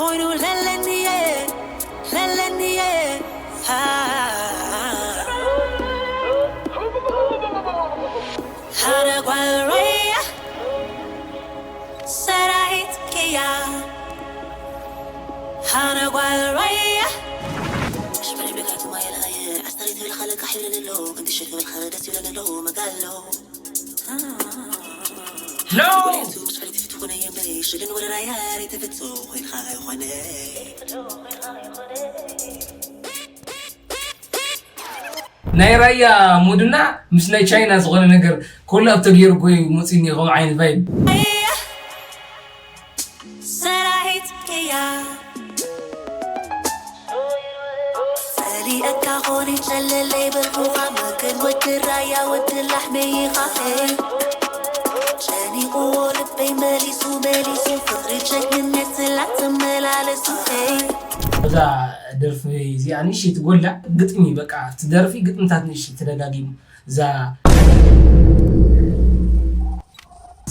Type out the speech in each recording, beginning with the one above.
ኮይኑ ለለኒየ ለለኒየ ሃ- ሃረ ጓል ሮያ ሰራሒት ቅያ ሃረ ጓል ሮያ ሽበለብካ ትማየላ ኣስተሪት ብልካ ለቃሕ ይብለኒ ኣሎ እንድሸት ብልካ ደስ ይብለኒ ኣሎ መጋሎ No! ናይ ራያ ሙድና ምስ ናይ ቻይና ዝኾነ ነገር ኮላብ ተገይሩ እኮ እዩ መፂኒ ከምኡ ዓይነት ቫይብ ሰራሒት ቅያ ፈሊአካ ኾኒ ጨለለይ በልኩኻ መክን ወዲ ራያ ወዲ ላሕመይ ኢኻ ጨኒቕዎ ልበይ መሊሱ መሊሱ ፍቕሪ ጀግንነት ስላት ተመላለሱ እዛ ደርፊ እዚኣ ንእሽተይ ትጎላ ግጥሚ በቃ እቲ ደርፊ ግጥምታት ንእሽተይ ተደጋጊሙ እዛ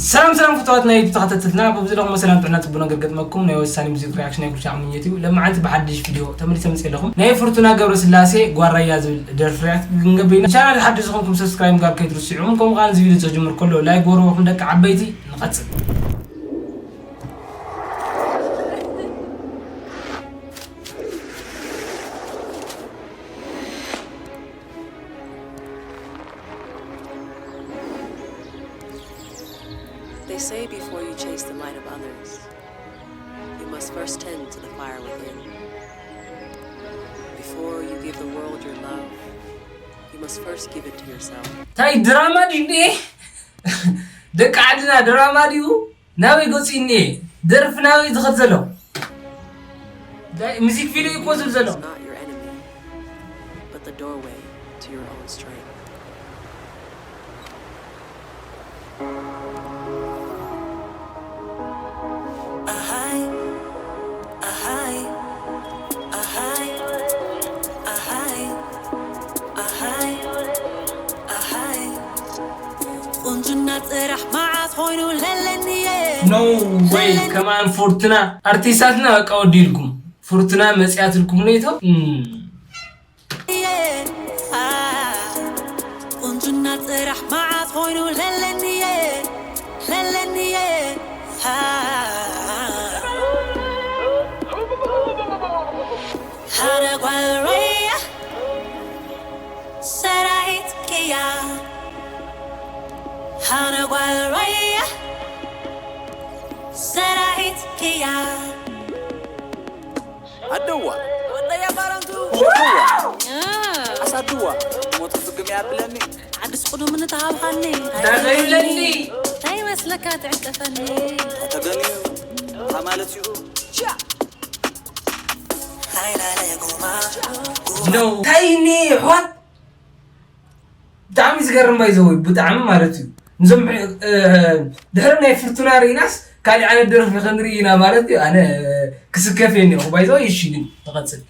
ሰላም ሰላም ፍትዋት ናይ ተኸታተልና በብዚ ለኹም ሰላም ጥዕና ጽቡቅ ነገር ገጥመኩም ናይ ወሳኒ ሙዚክ ሪያክሽን ናይ ጉሻዕ ምኘት እዩ ለማዓንቲ ብሓድሽ ቪድዮ ተመሊሰ መጽእ ኣለኹም ናይ ፍርቱና ገብረስላሴ ጓራያ ዝብል ደርፊ ሪያክት ክንገብር ኢና ቻናል ሓድሽ ዝኾንኩም ሰብስክራይብ ጋር ከይትርስዑ ከምኡ ከኣ እዚ ቪድዮ ዝጅምር ከሎ ላይክ ጎርቦ ክንደቂ ዓበይቲ ንቐጽል They say before you chase the light of others, you must first tend to the fire within. Before you give the world your love, you must first give it to yourself. ታይ ድራማ ድዩ እንዴ? ደቂ ዓድና ድራማ ድዩ? ናበይ ገፂኡ እኒኤ? ደርፊ ናበይ ዝኸድ ዘሎ? ዳይ- ሙዚክ ቪድዮ እዩ እኮ ዝብል ዘሎ። It's not your enemy, but the doorway to your own strength. ቁንጅና ጥራሕ መዓት ኮይኑ ለለኒየ No way ከማን ፎርትና ኣርቲስታትና በቃ ወዲልኩም ፎርትና መፅያትልኩም ነይቶ ቁንጅና ጥራሕ መዓት ኮይኑ ለለኒየ ለለኒየ ሃረ ጓል ሮያ ሰራሒት ቅያ ሃረ ጓል ሮያ ሰራሒት ቅያ ኣደዋ ወደያ ባረንቱ ሸዋ ኣሳድዋ ሞት ዝግም ያብለኒ ሓድስ ቅዱም ንተሃብኻኒ ዳዘይብለኒ እንታይ ይመስለካ ትዕንቀፈኒ ተገንዩ ማለት እዩ ሃይላለ ጎማ ነው ታይኒ ኣሕዋት ብጣዕሚ ዝገርም ባይዘወይ ብጣዕሚ ማለት እዩ እዞም ድሕሪ ናይ ፍርቱና ርኢናስ ካሊእ ዓይነት ደርፊ ክንርኢ ኢና ማለት እዩ ኣነ ክስከፍ እየ እኒኹ ባይዘወይ እሺ ግን ተቐፅል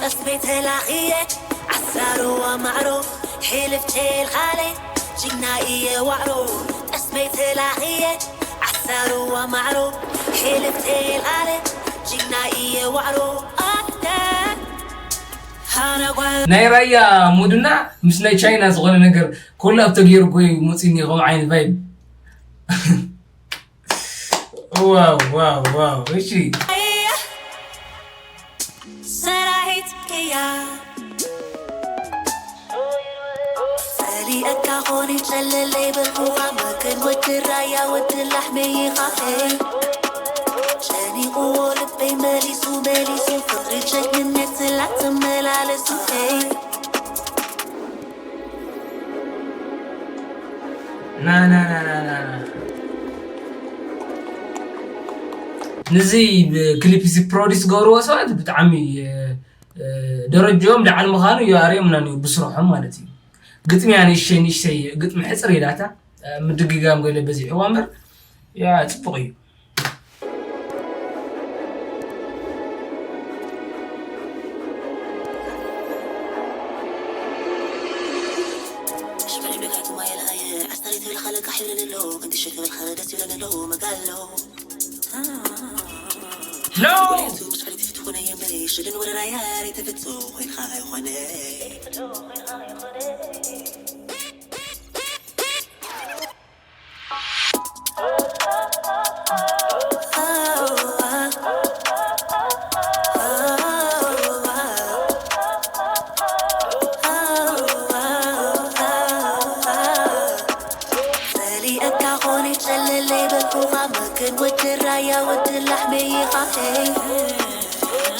ጠስቤ ተላኽየ ዓሳርዋ ማዕሮ ሕልፍ ቴልኻለ ጅግና እየ ዋዕሮ ጠስቤ ተላኽየ ዓሳርዋ ማዕሮ ሕልፍ ቴልኻለ ጅግና እየ ዋዕሮ ኣደ ናይ ራያ ሙድና ምስ ናይ ቻይና ዝኾነ ነገር ኮላብ ተገይሩ እኮ እዩ መፂኒ ከምኡ ዓይነት ቫይብ ዋው ዋው ዋው እሺ ሰራሒት ቅያ ፈሊአካ ኾኒ ጨለለይ በልኩኻ መክን ወዲ ራያ ወዲ ላሕመይ ኢኻ ጨኒቕዎ ልበይ መሊሱ መሊሱ ፍቕሪ ጀግንነት ስላት ትመላለሱ ና ና ና ና ና ና። ንዚ ክሊፕ እዚ ፕሮዲስ ዝገብርዎ ሰባት ብጣዕሚ ደረጅኦም ላዕሊ ምዃኑ እዩ ኣርእዮምና እዩ ብስርሖም ማለት እዩ ግጥሚ እያ ንእሽተይ ንእሽተይ ግጥሚ ሕፅር ኢላታ ምድግጋም ገለ በዚሕዋ እምበር ያ ፅቡቕ እዩ ትብል ኻለካ ሒብለለሎ፣ እንድሸ ትብል ኻለ ደስ ይብለለሎ፣ መጋሎ። No! ትምስክሪት ትኾነ የምበይ፣ ሽድን ወደ ራያ ሬተ ፍጹ፣ ኮይንኻ ኣይኾነ። ጸሊእካ ኾነ ጨለለይ በልኩኻ፣ መክን ወዲ ራያ ወዲ ላሕመይ ኢኻ ኸይ።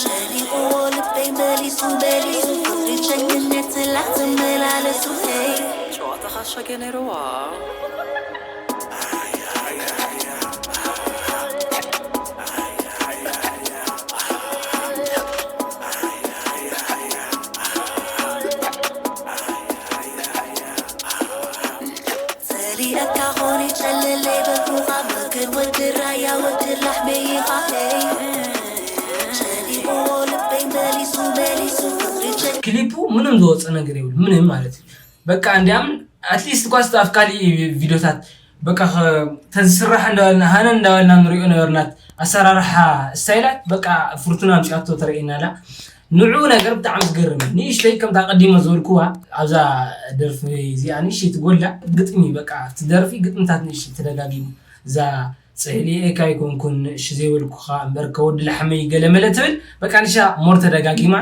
ጨኒቕዎ ልበይ መሊሱ መሊሱ፣ ፍቕሪ ጨኝነት ስላ ትመላለሱ ኸይ። ጨዋታኻ ሸገ ነይርዋ። ጸሊእካ ኾነ ጨለለይ በልኩኻ፣ መክን ወዲ ራያ ወዲ ላሕመይ ኢኻ ኸይ። ጨኒቕዎ ልበይ መሊሱ መሊሱ፣ ፍቕሪ ጨ- ክሊፑ ምንም ዝወፀ ነገር የብሉ፣ ምንም ማለት እዩ። በቃ እንዲያም ኣትሊስት ኳስ ኣብ ካሊእ ቪዲዮታት በቃ ከ- ተዝስራሕ እንዳበልና ሃነ እንዳበልና ንሪኦ ነበርናት። ኣሰራርሓ ስታይላት በቃ ፍርቱና ኣምፅኣቶ ተረእየና ኣላ። ንዑ ነገር ብጣዕሚ ዝገርም እዩ። ንእሽተይ ከምታ ቀዲመ ዝበልኩዋ ኣብዛ ደርፊ እዚኣ ንእሽተይ ትጎላ ግጥሚ በቃ ኣብቲ ደርፊ ግጥምታት ንእሽተይ ተደጋጊሙ እዛ ጽህሊኤካ ኣይኮንኩን ንእሽ ዘይበልኩኻ እምበር ከወዲ ላሕመይ ገለመለ ትብል በቃ ንሻ ሞር ተደጋጊማ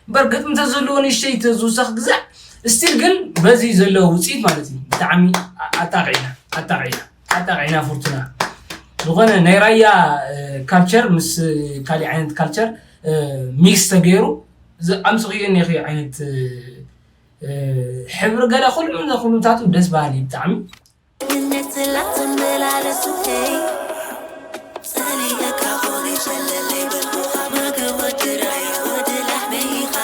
እምበር ግጥሚ ተዘለዎ ንእሽተይ ተዝውሰኽ ግዛዕ ስቲል ግን በዚ ዘሎ ውፅኢት ማለት እዩ ብጣዕሚ ኣጣቂዕና ኣጣቂዕና ኣጣቂዕና ፍርቱና ዝኾነ ናይ ራያ ካልቸር ምስ ካሊእ ዓይነት ካልቸር ሚክስ ተገይሩ ኣምፅኽዮ እኒኺ ዓይነት ሕብሪ ገለ ኩሉ ኩሉታቱ ደስ በሃሊ ብጣዕሚ ነት ስላ ትመላለሱ ኸይ። ጸሊእካ ኾነ ሸለለይ በልኩኻ፣ መገብ ወዲ ራያ ወዲ ላሕመይ ኢኻ።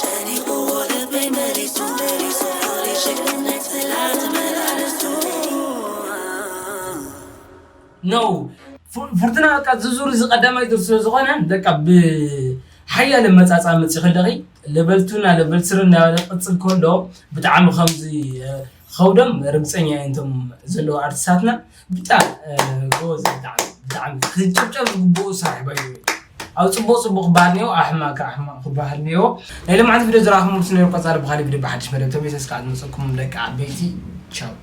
ጨኒቕዎ ልበይ መሊሱ መሊሱ፣ ፍቕሪ ሽግነት ስላ ትመላለሱ። ነው። ፍርቱና በቃ ዝዙር እዚ ቀዳማይ ዙር ስለ ዝኾነ በቃ ብሓያለ መጻጻ መጺ ከለኺ ለበልቱና ለበልስር እናበለ ቅጽል ከሎ ብጣዕሚ ከምዚ ከውዶም ርግፀኛ እዮም እቶም ዘለዉ ኣርቲስታትና ብጣ ጎበዝ ብጣዕሚ ብጣዕሚ ክጭብጨብ ዝግብኡ ስራሕ ባይ ኣብ ፅቡቅ ፅቡቅ ክበሃል ነዎ ኣሕማቅ ኣሕማቅ ክበሃል ነዎ ናይ ልምዓት ቪድዮ ዝረኣኹም ምስ ነሩ ቀፃሊ ብካሊ ቪድዮ ብሓድሽ መደብ ተመይሰ ስካዕ ዝመፀኩም ደቂ ዓበይቲ ቻው